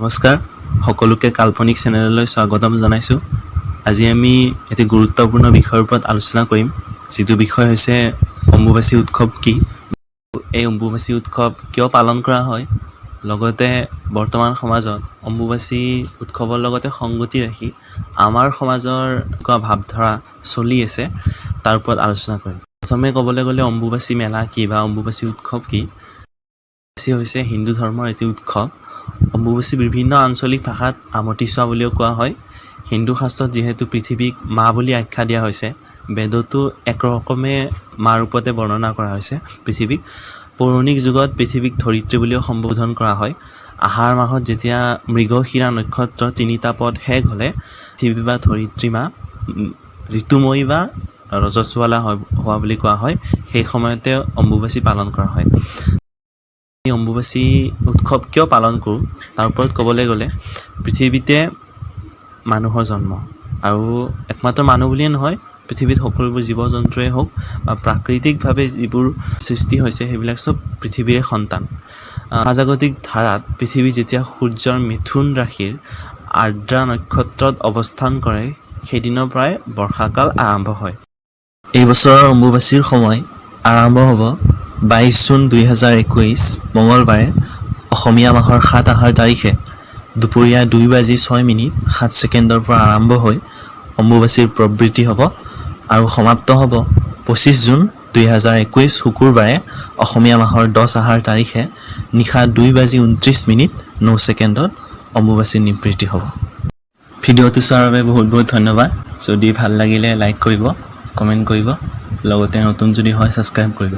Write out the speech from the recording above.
নমস্কাৰ, সকলোকে কাল্পনিক চেনেললৈ স্বাগতম জনাইছোঁ। আজি আমি এটি গুৰুত্বপূৰ্ণ বিষয়ৰ ওপৰত আলোচনা কৰিম, যিটো বিষয় হৈছে অম্বুবাচী উৎসৱ কি, এই অম্বুবাচী উৎসৱ কিয় পালন কৰা হয়, লগতে বৰ্তমান সমাজত অম্বুবাচী উৎসৱৰ লগতে সংগতি ৰাখি আমাৰ সমাজৰ কেনেকুৱা ভাৱধাৰা চলি আছে, তাৰ ওপৰত আলোচনা কৰিম। প্ৰথমে ক'বলৈ গ'লে অম্বুবাচী মেলা কি বা অম্বুবাচী উৎসৱ কি? অম্বুবাচী হৈছে হিন্দু ধৰ্মৰ এটি উৎসৱ। অম্বুবাচী বিভিন্ন আঞ্চলিক ভাষাত আমতি চোৱা বুলিও কোৱা হয়। হিন্দু শাস্ত্ৰত যিহেতু পৃথিৱীক মা বুলি আখ্যা দিয়া হৈছে, বেদতো একৰকমে মা ৰূপতে বৰ্ণনা কৰা হৈছে পৃথিৱীক। পৌৰাণিক যুগত পৃথিৱীক ধৰিত্ৰী বুলিও সম্বোধন কৰা হয়। আহাৰ মাহত যেতিয়া মৃগশিৰা নক্ষত্ৰ তিনিটা পদ শেষ হ'লে পৃথিৱী বা ধৰিত্ৰী মা ঋতুময়ী বা ৰজস্বলা হোৱা বুলি কোৱা হয়। সেই সময়তে অম্বুবাচী পালন কৰা হয়। আমি অম্বুবাচী উৎসৱ কিয় পালন কৰোঁ, তাৰ ওপৰত ক'বলৈ গ'লে পৃথিৱীতে মানুহৰ জন্ম আৰু একমাত্ৰ মানুহ বুলিয়ে নহয়, পৃথিৱীত সকলোবোৰ জীৱ জন্তুৱে হওক বা প্ৰাকৃতিকভাৱে যিবোৰ সৃষ্টি হৈছে, সেইবিলাক চব পৃথিৱীৰে সন্তান। মহাজাগতিক ধাৰাত পৃথিৱী যেতিয়া সূৰ্যৰ মিথুন ৰাশিৰ আৰ্দ্ৰা নক্ষত্ৰত অৱস্থান কৰে, সেইদিনৰ পৰাই বৰ্ষাকাল আৰম্ভ হয়। এই বছৰৰ অম্বুবাচীৰ সময় আৰম্ভ হ'ব 22 জুন 2021 মঙলবাৰে, অসমীয়া মাহৰ 7 আহাৰ তাৰিখে দুপৰীয়া 2 বাজি 6 মিনিট 7 ছেকেণ্ডৰ পৰা আৰম্ভ হৈ অম্বুবাচীৰ প্ৰবৃত্তি হ'ব আৰু সমাপ্ত হ'ব 25 জুন 2021 শুকুৰবাৰে, অসমীয়া মাহৰ 10 আহাৰ তাৰিখে নিশা 2 বাজি 29 মিনিট 9 ছেকেণ্ডত অম্বুবাচী নিবৃত্তি হ'ব। ভিডিঅ'টো চোৱাৰ বাবে বহুত বহুত ধন্যবাদ। যদি ভাল লাগিলে লাইক কৰিব, কমেণ্ট কৰিব, লগতে নতুন যদি হয় ছাবস্ক্ৰাইব কৰিব।